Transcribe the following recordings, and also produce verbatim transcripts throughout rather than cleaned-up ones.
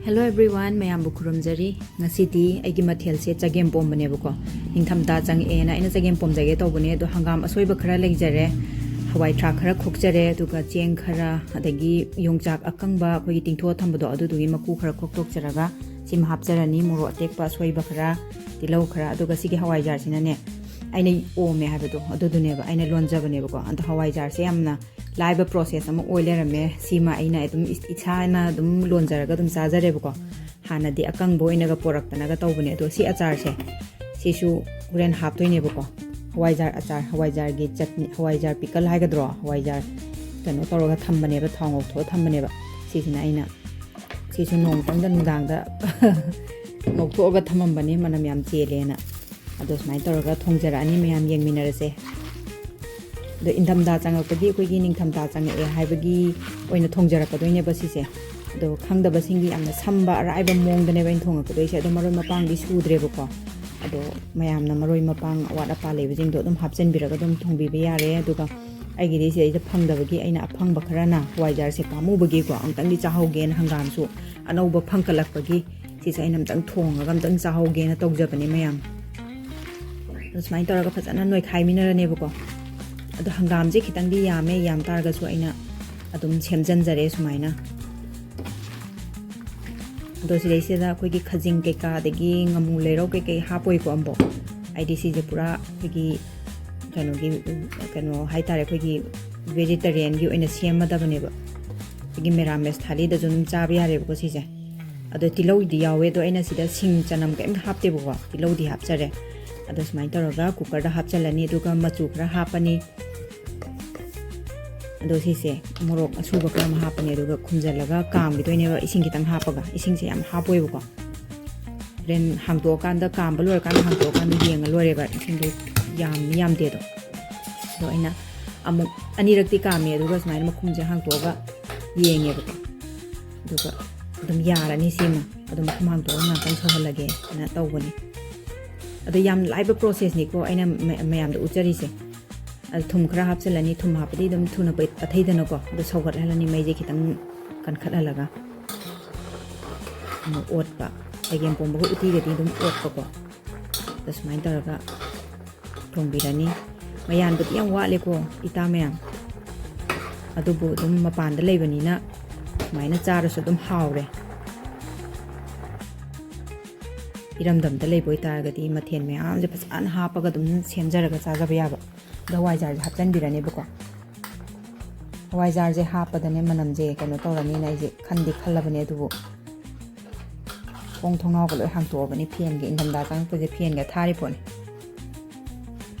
Hello everyone, ꯃꯌꯥꯝꯕꯨ ꯈꯨꯔꯨꯝꯖꯔꯤ꯫ ꯉꯁꯤꯗꯤ ꯑꯩꯒꯤ ꯃꯊꯦꯜꯁꯦ ꯆꯒꯦꯝ ꯄꯣꯝꯕꯅꯦꯕꯀꯣ꯫ ꯅꯤꯡꯊꯝꯊꯥ ꯆꯪꯉꯛꯑꯦꯅ ꯑꯩꯅ ꯆꯒꯦꯝ ꯄꯣꯝꯖꯒꯦ ꯇꯧꯕꯅꯦ, ꯑꯗꯣ ꯍꯪꯒꯥꯝ ꯑꯁꯣꯏꯕ ꯈꯔ ꯂꯩꯖꯔꯦ, ꯍꯋꯥꯏ ꯊ꯭ꯔꯥꯛ ꯈꯔ ꯈꯣꯛꯆꯔꯦ, ꯑꯗꯨꯒ ꯆꯦꯡ ꯈꯔ, ꯑꯗꯒꯤ ꯌꯣꯡꯆꯥꯛ ꯑꯀꯪꯕ ꯑꯩꯈꯣꯏꯒꯤ ꯇꯤꯡꯊꯣꯛꯑ ꯊꯝꯕꯗꯣ, ꯑꯗꯨꯗꯨꯒꯤ ꯃꯀꯨ ꯈꯔ ꯈꯣꯛꯇꯣꯛꯆꯔꯒ ꯁꯤꯃ ꯍꯥꯞꯆꯔꯅꯤ, ꯃꯣꯔꯣꯛ ꯑꯇꯦꯛꯄ ꯑꯁꯣꯏꯕ ꯈꯔ, ꯇꯤꯜꯍꯧ ꯈꯔ, ꯑꯗꯨꯒ ꯁꯤꯒꯤ ꯍꯋꯥꯏꯖꯥꯔꯁꯤꯅꯅꯦ, ꯑꯩꯅ ꯑꯣꯝꯃꯦ ꯍꯥꯏꯕꯗꯣ ꯑꯗꯨꯗꯨꯅꯦꯕ, ꯑꯩꯅ ꯂꯣꯟꯖꯕꯅꯦꯕꯀꯣ꯫ ꯑꯗꯣ ꯍꯋꯥꯏꯖꯥꯔꯁꯦ ꯌꯥꯝꯅ ꯂꯥꯏꯕ process ꯑꯃ ꯑꯣꯏ ꯂꯩꯔꯝꯃꯦ꯫ ꯁꯤꯃ ꯑꯩꯅ ꯑꯗꯨꯝ ꯏꯁꯥꯅ ꯑꯗꯨꯝ ꯂꯣꯟꯖꯔꯒ ꯑꯗꯨꯝ ꯆꯥꯖꯔꯦꯕꯀꯣ꯫ ꯍꯥꯟꯅꯗꯤ ꯑꯀꯪꯕ ꯑꯣꯏꯅꯒ ꯄꯣꯔꯛꯇꯅꯒ ꯇꯧꯕꯅꯦ꯫ ꯑꯗꯣ ꯁꯤ ꯑꯆꯥꯔꯁꯦ, ꯁꯤꯁꯨ ꯍꯣꯔꯦꯟ ꯍꯥꯞꯇꯣꯏꯅꯦꯕꯀꯣ꯫ ꯍꯋꯥꯏꯖꯥꯔ ꯑꯆꯥꯔ, ꯍꯋꯥꯏꯖꯥꯔꯒꯤ ꯆꯠꯅꯤ, ꯍꯋꯥꯏꯖꯥꯔ pickle ꯍꯥꯏꯒꯗ꯭ꯔꯣ, ꯍꯋꯥꯏꯖꯥꯔ ꯀꯩꯅꯣ ꯇꯧꯔꯒ ꯊꯝꯕꯅꯦꯕ, ꯊꯥꯎ ꯉꯧꯊꯣꯛꯑ ꯊꯝꯕꯅꯦꯕ꯫ ꯁꯤꯁꯤꯅ ꯑꯩꯅ, ꯁꯤꯁꯨ ꯅꯣꯡꯃꯇꯪꯗ ꯅꯨꯡꯗꯥꯡꯗ ꯉꯧꯊꯣꯛꯑꯒ ꯊꯝꯃꯝꯕꯅꯦ, ꯃꯅꯝ ꯌꯥꯝ ꯆꯦꯜꯂꯦꯅ꯫ ꯑꯗꯣ ꯁꯨꯃꯥꯏꯅ ꯇꯧꯔꯒ ꯊꯣꯡꯖꯔꯛꯑꯅꯤ, ꯃꯌꯥꯝ ꯌꯦꯡꯃꯤꯟꯅꯔꯁꯦ꯫ ꯑꯗꯣ ꯏꯪꯊꯝꯊꯥ ꯆꯪꯉꯛꯄꯒꯤ, ꯑꯩꯈꯣꯏꯒꯤ ꯅꯤꯡꯊꯝꯊꯥ ꯆꯪꯉꯛꯑꯦ ꯍꯥꯏꯕꯒꯤ ꯑꯣꯏꯅ ꯊꯣꯡꯖꯔꯛꯀꯗꯣꯏꯅꯦꯕ ꯁꯤꯁꯦ꯫ ꯑꯗꯣ ꯈꯪꯗꯕꯁꯤꯡꯒꯤ ꯌꯥꯝꯅ ꯁꯝꯕ ꯑꯔꯥꯏꯕ ꯃꯑꯣꯡꯗꯅꯦꯕ ꯑꯩꯅ ꯊꯣꯡꯉꯛꯀꯗꯣꯏꯁꯦ꯫ ꯑꯗꯣ ꯃꯔꯣꯏ ꯃꯄꯥꯡꯗꯤ ꯁꯨꯗ꯭ꯔꯦꯕꯀꯣ꯫ ꯑꯗꯣ ꯃꯌꯥꯝꯅ ꯃꯔꯣꯏ ꯃꯄꯥꯡ ꯑꯋꯥꯠ ꯑꯄꯥ ꯂꯩꯕꯁꯤꯡꯗꯣ ꯑꯗꯨꯝ ꯍꯥꯞꯆꯤꯟꯕꯤꯔꯒ ꯑꯗꯨꯝ ꯊꯣꯡꯕꯤꯕ ꯌꯥꯔꯦ꯫ ꯑꯗꯨꯒ ꯑꯩꯒꯤꯗꯤ ꯁꯤꯗꯩꯗ ꯐꯪꯗꯕꯒꯤ ꯑꯩꯅ ꯑꯐꯪꯕ ꯈꯔꯅ, ꯍꯋꯥꯏꯖꯥꯔꯁꯦ ꯄꯥꯝꯃꯨꯕꯒꯤꯀꯣ, ꯑꯃꯨꯛꯇꯪꯗꯤ ꯆꯥꯍꯧꯒꯦꯅ, ꯍꯪꯒꯥꯝꯁꯨ ꯑꯅꯧꯕ ꯐꯪꯀꯠꯂꯛꯄꯒꯤ ꯁꯤꯁꯦ ꯑꯩꯅ ꯑꯝꯇꯪ ꯊꯣꯡꯉꯒ ꯑꯝꯇꯪ ꯆꯥꯍꯧꯒꯦꯅ ꯇꯧꯖꯕꯅꯦ ꯃꯌꯥꯝ꯫ ꯑꯗꯣ ꯁꯨꯃꯥꯏꯅ ꯇꯧꯔꯒ ꯐꯖꯅ ꯅꯣꯏꯈꯥꯏꯃꯤꯟꯅꯔꯅꯦꯕꯀꯣ꯫ ꯑꯗꯣ ꯍꯪꯒꯥꯝꯁꯦ ꯈꯤꯇꯪꯗꯤ ꯌꯥꯝꯃꯦ, ꯌꯥꯝ ꯇꯥꯔꯒꯁꯨ ꯑꯩꯅ ꯑꯗꯨꯝ ꯁꯦꯝꯖꯟꯖꯔꯦ ꯁꯨꯃꯥꯏꯅ꯫ ꯑꯗꯣ ꯁꯤꯗꯩꯁꯤꯗ ꯑꯩꯈꯣꯏꯒꯤ ꯈꯖꯤꯡ ꯀꯩꯀꯥ ꯑꯗꯒꯤ ꯉꯥꯃꯨ ꯂꯩꯔꯧ ꯀꯩꯀꯩ ꯍꯥꯞꯄꯣꯏꯀꯣ ꯑꯝꯕꯣ꯫ ꯑꯩꯗꯤ ꯁꯤꯁꯦ ꯄꯨꯔꯥ ꯑꯩꯈꯣꯏꯒꯤ ꯀꯩꯅꯣꯒꯤ, ꯀꯩꯅꯣ ꯍꯥꯏꯇꯥꯔꯦ, ꯑꯩꯈꯣꯏꯒꯤ vegetarianꯒꯤ ꯑꯣꯏꯅ ꯁꯦꯝꯃꯗꯕꯅꯦꯕ꯫ ꯑꯩꯈꯣꯏꯒꯤ ꯃꯦꯔꯥꯃꯦꯁ ꯊꯥꯂꯤꯗꯁꯨ ꯑꯗꯨꯝ ꯆꯥꯕ ꯌꯥꯔꯦꯕꯀꯣ ꯁꯤꯁꯦ꯫ ꯑꯗꯣ ꯇꯤꯜꯍꯧꯗꯤ ꯌꯥꯎꯋꯦ, ꯑꯗꯣ ꯑꯩꯅ ꯁꯤꯗ ꯁꯤꯡ ꯆꯅꯝ ꯀꯩꯝꯇ ꯍꯥꯞꯇꯦꯕꯀꯣ, ꯇꯤꯜꯍꯧꯗꯤ ꯍꯥꯞꯆꯔꯦ꯫ ꯑꯗꯣ ꯁꯨꯃꯥꯏꯅ ꯇꯧꯔꯒ cookerꯗ ꯍꯥꯞꯆꯜꯂꯅꯤ, ꯑꯗꯨꯒ ꯃꯆꯨ ꯈꯔ ꯍꯥꯞꯄꯅꯤ꯫ ꯑꯗꯣ ꯁꯤꯁꯦ ꯃꯣꯔꯣꯛ ꯑꯁꯨꯕ ꯈꯔ ꯑꯃ ꯍꯥꯞꯄꯅꯤ, ꯑꯗꯨꯒ ꯈꯨꯝꯖꯤꯜꯂꯒ ꯀꯥꯝꯈꯤꯗꯣꯏꯅꯦꯕ, ꯏꯁꯤꯡ ꯈꯤꯇꯪ ꯍꯥꯞꯄꯒ꯫ ꯏꯁꯤꯡꯁꯦ ꯌꯥꯝ ꯍꯥꯞꯄꯣꯏꯕꯀꯣ, ꯍꯣꯔꯦꯟ ꯍꯥꯡꯗꯣꯛꯑꯀꯥꯟꯗ, ꯀꯥꯝꯕ ꯂꯣꯏꯔꯀꯥꯟꯗ ꯍꯥꯡꯗꯣꯛꯑꯀꯥꯟꯗ ꯌꯦꯡꯉ ꯂꯣꯏꯔꯦꯕ, ꯏꯁꯤꯡꯗꯣ ꯌꯥꯝꯃꯤ ꯌꯥꯝꯗꯦꯗꯣ꯫ ꯑꯗꯣ ꯑꯩꯅ ꯑꯃꯨꯛ ꯑꯅꯤꯔꯛꯇꯤ ꯀꯥꯝꯃꯦ, ꯑꯗꯨꯒ ꯁꯨꯃꯥꯏꯅ ꯃꯈꯨꯝꯁꯦ ꯍꯥꯡꯗꯣꯛꯑꯒ ꯌꯦꯡꯉꯦꯕꯀꯣ꯫ ꯑꯗꯨꯒ ꯑꯗꯨꯝ ꯌꯥꯔꯅꯤ ꯁꯤꯃ꯫ ꯑꯗꯨꯝ ꯃꯈꯨꯝ ꯍꯥꯡꯗꯣꯛꯑꯒ ꯉꯥꯛꯇꯪ ꯁꯧꯍꯜꯂꯒꯦꯅ ꯇꯧꯕꯅꯤ꯫ ꯑꯗꯣ ꯌꯥꯝ ꯂꯥꯏꯕ processꯅꯤꯀꯣ ꯑꯩꯅ ꯃ-, ꯃꯌꯥꯝꯗ ꯎꯠꯆꯔꯤꯁꯦ꯫ ꯑꯗꯣ ꯊꯨꯝ ꯈꯔ ꯍꯥꯞꯆꯤꯜꯂꯅꯤ, ꯊꯨꯝ ꯍꯥꯞꯄꯗꯤ ꯑꯗꯨꯝ ꯊꯨꯅ ꯄꯠ-, ꯄꯠꯊꯩꯗꯅꯀꯣ꯫ ꯑꯗꯣ ꯁꯧꯒꯠꯍꯜꯂꯅꯤ, ꯃꯩꯁꯦ ꯈꯤꯇꯪ ꯀꯟꯈꯠꯍꯜꯂꯒ꯫ ꯑꯃꯨꯛ ꯑꯣꯠꯄ, ꯆꯒꯦꯝ ꯄꯣꯝꯕꯒ ꯎꯇꯤꯒꯗꯤ ꯑꯗꯨꯝ ꯑꯣꯠꯄꯀꯣ꯫ ꯑꯗ ꯁꯨꯃꯥꯏꯅ ꯇꯧꯔꯒ ꯊꯣꯡꯕꯤꯔꯅꯤ꯫ ꯃꯌꯥꯟꯕꯨꯗꯤ ꯌꯥꯝ ꯋꯥꯠꯂꯦꯀꯣ ꯏꯇꯥ ꯃꯌꯥꯝ, ꯑꯗꯨꯕꯨ ꯑꯗꯨꯝ ꯃꯄꯥꯟꯗ ꯂꯩꯕꯅꯤꯅ ꯁꯨꯃꯥꯏꯅ ꯆꯥꯔꯁꯨ ꯑꯗꯨꯝ ꯍꯥꯎꯔꯦ꯫ ꯏꯔꯝꯗꯝꯗ ꯂꯩꯕ ꯑꯣꯏꯇꯥꯔꯒꯗꯤ ꯃꯊꯦꯜ ꯃꯌꯥꯝꯁꯦ ꯐꯖꯅ ꯍꯥꯞꯄꯒ ꯑꯗꯨꯝ ꯁꯦꯝꯖꯔꯒ ꯆꯥꯖꯕ ꯌꯥꯕ꯫ ꯑꯗꯣ ꯍꯋꯥꯏꯖꯥꯔꯁꯦ ꯍꯥꯞꯆꯤꯟꯕꯤꯔꯅꯦꯕꯀꯣ꯫ ꯍꯋꯥꯏꯖꯥꯔꯁꯦ ꯍꯥꯞꯄꯗꯅꯦ ꯃꯅꯝꯁꯦ ꯀꯩꯅꯣ ꯇꯧꯔꯅꯤꯅ ꯑꯩꯁꯦ ꯈꯟꯗꯤ ꯈꯜꯂꯕꯅꯦ, ꯑꯗꯨꯕꯨ ꯊꯣꯡ ꯊꯣꯡꯅꯥꯎꯒ ꯂꯣꯏ ꯍꯥꯡꯇꯣꯛꯑꯕꯅꯤ꯫ ꯐꯦꯟꯒ, ꯏꯪꯊꯝꯊꯥ ꯆꯪꯉꯛꯄꯁꯦ ꯐꯦꯟꯒ ꯊꯥꯔꯤ ꯄꯣꯠꯅꯤ꯫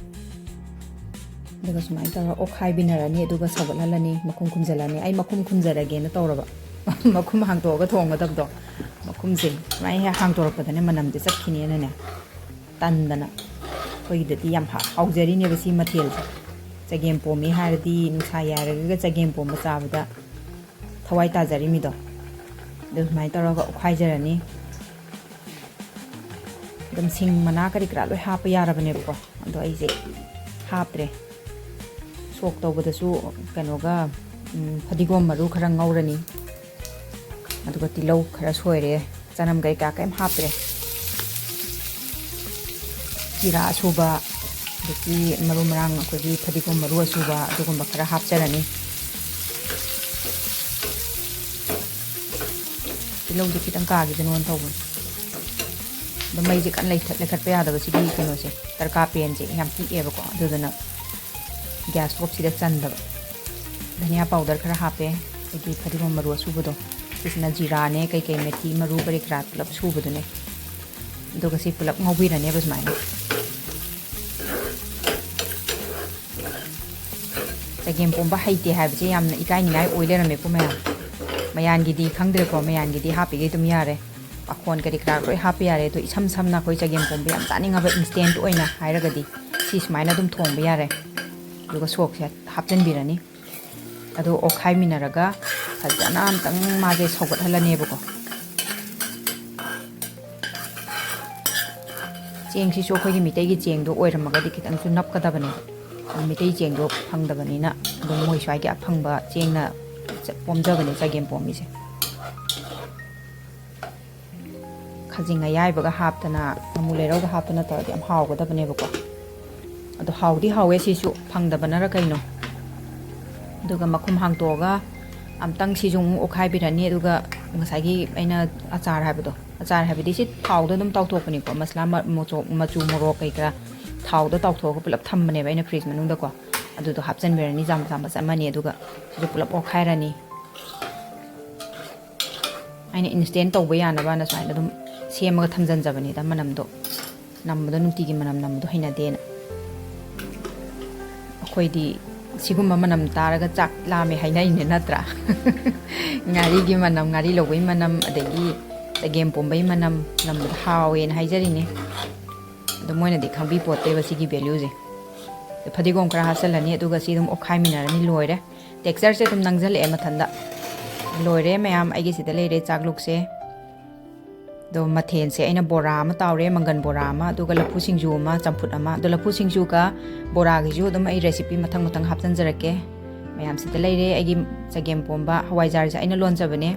ꯑꯗꯨꯒ ꯁꯨꯃꯥꯏꯅ ꯇꯧꯔꯒ ꯑꯣꯠꯈꯥꯏꯕꯤꯅꯔꯅꯤ, ꯑꯗꯨꯒ ꯁꯧꯒꯠꯍꯜꯂꯅꯤ, ꯃꯈꯨꯝ ꯈꯨꯝꯖꯤꯜꯂꯅꯤ꯫ ꯑꯩ ꯃꯈꯨꯝ ꯈꯨꯝꯖꯔꯒꯦꯅ ꯇꯧꯔꯕ꯫ ꯃꯈꯨꯝ ꯍꯥꯡꯇꯣꯛꯑꯒ ꯊꯣꯡꯒꯗꯕꯗꯣ, ꯃꯈꯨꯝꯁꯦ ꯁꯨꯃꯥꯏꯅ ꯍꯦꯛ ꯍꯥꯡꯇꯣꯔꯛꯄꯗꯅꯦ ꯃꯅꯝꯁꯦ ꯆꯠꯈꯤꯅꯦꯅꯅꯦ, ꯇꯟꯗꯅ꯫ ꯑꯩꯈꯣꯏꯒꯤꯗꯗꯤ ꯌꯥꯝ ꯍꯥ-, ꯍꯥꯎꯖꯔꯤꯅꯦꯕ ꯁꯤ ꯃꯊꯦꯜꯁꯦ꯫ ꯆꯒꯦꯝ ꯄꯣꯝꯃꯤ ꯍꯥꯏꯔꯗꯤ, ꯅꯨꯡꯁꯥ ꯌꯥꯏꯔꯒ ꯆꯒꯦꯝ ꯄꯣꯝꯕ ꯆꯥꯕꯗ ꯊꯋꯥꯏ ꯇꯥꯖꯔꯤꯃꯤꯗꯣ꯫ ꯑꯗꯨ ꯁꯨꯃꯥꯏꯅ ꯇꯧꯔꯒ ꯑꯣꯠꯈꯥꯏꯖꯔꯅꯤ꯫ ꯑꯗꯨꯝ ꯁꯤꯡ ꯃꯅꯥ ꯀꯔꯤ ꯀꯔꯥ ꯂꯣꯏ ꯍꯥꯞꯄ ꯌꯥꯔꯕꯅꯦꯕꯀꯣ, ꯑꯗꯣ ꯑꯩꯁꯦ ꯍꯥꯞꯇ꯭ꯔꯦ꯫ ꯁꯣꯛ ꯇꯧꯕꯗꯁꯨ ꯀꯩꯅꯣꯒ, ꯎꯝ, ꯐꯗꯤꯒꯣꯝ ꯃꯔꯨ ꯈꯔ ꯉꯧꯔꯅꯤ, ꯑꯗꯨꯒ ꯇꯤꯜꯍꯧ ꯈꯔ ꯁꯣꯏꯔꯦ, ꯆꯅꯝ ꯀꯩꯀꯥ ꯀꯩꯝ ꯍꯥꯞꯇ꯭ꯔꯦ꯫ ꯖꯤꯔꯥ ꯑꯁꯨꯕ, ꯑꯗꯒꯤ ꯃꯔꯨ ꯃꯔꯥꯡ, ꯑꯩꯈꯣꯏꯒꯤ ꯐꯗꯤꯒꯣꯝ ꯃꯔꯨ ꯑꯁꯨꯕ, ꯑꯗꯨꯒꯨꯝꯕ ꯈꯔ ꯍꯥꯞꯆꯔꯅꯤ꯫ ꯇꯤꯜꯍꯧꯗꯤ ꯈꯤꯇꯪ ꯀꯥꯈꯤꯁꯅꯣꯅ ꯇꯧꯕꯅꯤ꯫ ꯑꯗꯣ ꯃꯩꯁꯦ ꯀꯟꯅ ꯂꯩꯊꯠ-, ꯂꯩꯈꯠꯄ ꯌꯥꯗꯕ ꯁꯤꯒꯤ ꯀꯩꯅꯣꯁꯦ, ꯇꯔꯀꯥ ꯄꯦꯟꯁꯦ ꯌꯥꯝ ꯄꯤꯛꯑꯦꯕꯀꯣ, ꯑꯗꯨꯗꯨꯅ gas stove ꯁꯤꯗ ꯆꯟꯗꯕ꯫ ꯙꯅꯤꯌꯥ powder ꯈꯔ ꯍꯥꯞꯄꯦ, ꯑꯗꯒꯤ ꯐꯗꯤꯒꯣꯝ ꯃꯔꯨ ꯑꯁꯨꯕꯗꯣ, ꯁꯤꯁꯤꯅ ꯖꯤꯔꯥꯅꯦ, ꯀꯩꯀꯩ ꯃꯦꯊꯤ ꯃꯔꯨ ꯀꯔꯤ ꯀꯔꯥ ꯄꯨꯂꯞ ꯁꯨꯕꯗꯨꯅꯦ꯫ ꯑꯗꯨꯒ ꯁꯤ ꯄꯨꯂꯞ ꯉꯧꯕꯤꯔꯅꯦꯕ ꯁꯨꯃꯥꯏꯅ꯫ ꯆꯒꯦꯝ ꯄꯣꯝꯕ ꯍꯩꯇꯦ ꯍꯥꯏꯕꯁꯦ ꯌꯥꯝꯅ ꯏꯀꯥꯏꯅꯤꯡꯉꯥꯏ ꯑꯣꯏ ꯂꯩꯔꯝꯃꯦꯀꯣ ꯃꯌꯥꯝ꯫ ꯃꯌꯥꯟꯒꯤꯗꯤ ꯈꯪꯗ꯭ꯔꯦꯀꯣ, ꯃꯌꯥꯟꯒꯤꯗꯤ ꯍꯥꯞꯄꯤꯈꯩ ꯑꯗꯨꯝ ꯌꯥꯔꯦ꯫ ꯄꯥꯈꯣꯟ ꯀꯔꯤ ꯀꯔꯥ ꯂꯣꯏ ꯍꯥꯞꯄ ꯌꯥꯔꯦ꯫ ꯑꯗꯣ ꯏꯁꯝ ꯁꯝꯅ ꯑꯩꯈꯣꯏ ꯆꯒꯦꯝ ꯄꯣꯝꯕ ꯌꯥꯝ ꯆꯥꯅꯤꯡꯉꯕ instant ꯑꯣꯏꯅ ꯍꯥꯏꯔꯒꯗꯤ ꯁꯤ ꯁꯨꯃꯥꯏꯅ ꯑꯗꯨꯝ ꯊꯣꯡꯕ ꯌꯥꯔꯦ꯫ ꯑꯗꯨꯒ ꯁꯣꯛꯁꯦ ꯍꯥꯞꯆꯤꯟꯕꯤꯔꯅꯤ꯫ ꯑꯗꯨ ꯑꯣꯠꯈꯥꯏꯃꯤꯟꯅꯔꯒ ꯐꯖꯅ ꯑꯝꯇꯪ ꯃꯥꯁꯦ ꯁꯧꯒꯠꯍꯜꯂꯅꯦꯕꯀꯣ꯫ ꯆꯦꯡꯁꯤꯁꯨ ꯑꯩꯈꯣꯏꯒꯤ ꯃꯤꯇꯩꯒꯤ ꯆꯦꯡꯗꯣ ꯑꯣꯏꯔꯝꯃꯒꯗꯤ ꯈꯤꯇꯪꯁꯨ ꯅꯞꯀꯗꯕꯅꯦꯕ꯫ ꯑꯗꯨ ꯃꯤꯇꯩ ꯆꯦꯡꯗꯣ ꯐꯪꯗꯕꯅꯤꯅ ꯑꯗꯨꯝ ꯃꯣꯏ ꯁ꯭ꯋꯥꯏꯒꯤ ꯑꯐꯪꯕ ꯆꯦꯡꯅ ꯆ-, ꯄꯣꯝꯖꯕꯅꯦ ꯆꯒꯦꯝ ꯄꯣꯝꯃꯤꯁꯦ꯫ ꯈꯖꯤꯡ ꯑꯌꯥꯏꯕꯒ ꯍꯥꯞꯇꯅ, ꯉꯥꯃꯨ ꯂꯩꯔꯧꯒ ꯍꯥꯞꯇꯅ ꯇꯧꯔꯗꯤ ꯌꯥꯝ ꯍꯥꯎꯒꯗꯕꯅꯦꯕꯀꯣ꯫ ꯑꯗꯣ ꯍꯥꯎꯗꯤ ꯍꯥꯎꯋꯦ ꯁꯤꯁꯨ, ꯐꯪꯗꯕꯅꯔ ꯀꯩꯅꯣ꯫ ꯑꯗꯨꯒ ꯃꯈꯨꯝ ꯍꯥꯡꯇꯣꯛꯑꯒ ꯑꯝꯇꯪ ꯁꯤꯁꯨ ꯑꯃꯨꯛ ꯑꯣꯠꯈꯥꯏꯕꯤꯔꯅꯤ꯫ ꯑꯗꯨꯒ ꯉꯁꯥꯏꯒꯤ ꯑꯩꯅ ꯑꯆꯥꯔ ꯍꯥꯏꯕꯗꯣ, ꯑꯆꯥꯔ ꯍꯥꯏꯕꯗꯤ ꯁꯤ ꯊꯥꯎꯗ ꯑꯗꯨꯝ ꯇꯥꯎꯊꯣꯛꯄꯅꯤꯀꯣ, ꯃꯁꯂꯥ, ꯃ-, ꯃꯆꯨ, ꯃꯆꯨ, ꯃꯣꯔꯣꯛ ꯀꯩ ꯀꯔꯥ ꯊꯥꯎꯗ ꯇꯥꯎꯊꯣꯛꯑꯒ ꯄꯨꯂꯞ ꯊꯝꯕꯅꯦꯕ ꯑꯩꯅ ꯐ꯭ꯔꯤꯖ ꯃꯅꯨꯡꯗꯀꯣ꯫ ꯑꯗꯨꯗꯣ ꯍꯥꯞꯆꯤꯟꯕꯤꯔꯅꯤ, ꯆꯥꯃꯁ, ꯆꯥꯃꯁ ꯑꯃꯅꯤ, ꯑꯗꯨꯒ ꯁꯤꯁꯨ ꯄꯨꯂꯞ ꯑꯣꯠꯈꯥꯏꯔꯅꯤ꯫ ꯑꯩꯅ ꯏꯟꯁꯇꯦꯟ ꯇꯧꯕ ꯌꯥꯅꯕꯅ ꯁꯨꯃꯥꯏꯅ ꯑꯗꯨꯝ ꯁꯦꯝꯃꯒ ꯊꯝꯖꯤꯟꯖꯕꯅꯤꯗ, ꯃꯅꯝꯗꯣ ꯅꯝꯕꯗꯣ, ꯅꯨꯡꯇꯤꯒꯤ ꯃꯅꯝ ꯅꯝꯕꯗꯣ ꯍꯩꯅꯗꯦꯅ꯫ ꯑꯩꯈꯣꯏꯗꯤ ꯁꯤꯒꯨꯝꯕ ꯃꯅꯝ ꯇꯥꯔꯒ ꯆꯥꯛ ꯂꯥꯝꯃꯦ ꯍꯥꯏꯅꯩꯅꯦ, ꯅꯠꯇ꯭ꯔꯥ? ꯉꯥꯔꯤꯒꯤ ꯃꯅꯝ, ꯉꯥꯔꯤ ꯂꯧꯕꯒꯤ ꯃꯅꯝ, ꯑꯗꯒꯤ ꯆꯒꯦꯝ ꯄꯣꯝꯕꯒꯤ ꯃꯅꯝ ꯅꯝꯕꯗ ꯍꯥꯎꯋꯦꯅ ꯍꯥꯏꯖꯔꯤꯅꯦ꯫ ꯑꯗꯣ ꯃꯣꯏꯅꯗꯤ ꯈꯪꯕꯤ ꯄꯣꯠꯇꯦꯕ ꯁꯤꯒꯤ ꯚꯦꯂ꯭ꯌꯨꯁꯦ꯫ ꯐꯗꯤꯒꯣꯝ ꯈꯔ ꯍꯥꯞꯆꯤꯜꯂꯅꯤ, ꯑꯗꯨꯒ ꯁꯤ ꯑꯗꯨꯝ ꯑꯣꯠꯈꯥꯏꯃꯤꯟꯅꯔꯅꯤ, ꯂꯣꯏꯔꯦ꯫ ꯇꯦꯛꯁꯆꯔꯁꯦ ꯑꯗꯨꯝ ꯅꯪꯁꯤꯜꯂꯛꯑꯦ ꯃꯊꯟꯇ꯫ ꯂꯣꯏꯔꯦ ꯃꯌꯥꯝ, ꯑꯩꯒꯤ ꯁꯤꯗ ꯂꯩꯔꯦ ꯆꯥꯛꯂꯨꯛꯁꯦ꯫ ꯑꯗꯣ ꯃꯊꯦꯜꯁꯦ ꯑꯩꯅ ꯕꯣꯔꯥ ꯑꯃ ꯇꯥꯎꯔꯦ, ꯃꯪꯒꯟ ꯕꯣꯔꯥ ꯑꯃ, ꯑꯗꯨꯒ ꯂꯐꯨ ꯁꯤꯡꯖꯨ ꯑꯃ, ꯆꯝꯐꯨꯠ ꯑꯃ꯫ ꯑꯗꯣ ꯂꯐꯨ ꯁꯤꯡꯖꯨꯒ ꯕꯣꯔꯥꯒꯤꯁꯨ ꯑꯗꯨꯝ ꯑꯩ ꯔꯦꯁꯤꯄꯤ ꯃꯊꯪ ꯃꯊꯪ ꯍꯥꯞꯆꯤꯟꯖꯔꯛꯀꯦ꯫ ꯃꯌꯥꯝ ꯁꯤꯗ ꯂꯩꯔꯦ ꯑꯩꯒꯤ ꯆꯒꯦꯝ ꯄꯣꯝꯕ ꯍꯋꯥꯏꯖꯥꯔꯁꯦ ꯑꯩꯅ ꯂꯣꯟꯖꯕꯅꯦ꯫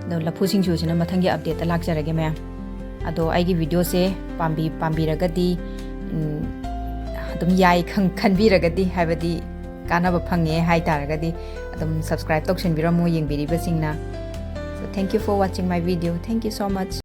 ꯑꯗꯣ ꯂꯐꯨ ꯁꯤꯡꯖꯨꯁꯤꯅ ꯃꯊꯪꯒꯤ ꯑꯞꯗꯦꯠꯇ ꯂꯥꯛꯆꯔꯒꯦ ꯃꯌꯥꯝ꯫ ꯑꯗꯣ ꯑꯩꯒꯤ ꯚꯤꯗꯤꯑꯣꯁꯦ ꯄꯥꯝꯕꯤ-, ꯄꯥꯝꯕꯤꯔꯒꯗꯤ, ꯎꯝ, ꯑꯗꯨꯝ ꯌꯥꯏ ꯈꯪ-, ꯈꯟꯕꯤꯔꯒꯗꯤ, ꯍꯥꯏꯕꯗꯤ ꯀꯥꯟꯅꯕ ꯐꯪꯉꯦ ꯍꯥꯏ ꯇꯥꯔꯒꯗꯤ, ꯑꯗꯨꯝ subscribe ꯇꯧꯁꯟꯕꯤꯔꯝꯃꯣ ꯌꯦꯡꯕꯤꯔꯤꯕꯁꯤꯡꯅ꯫ So, thank you for watching my video. Thank you so much.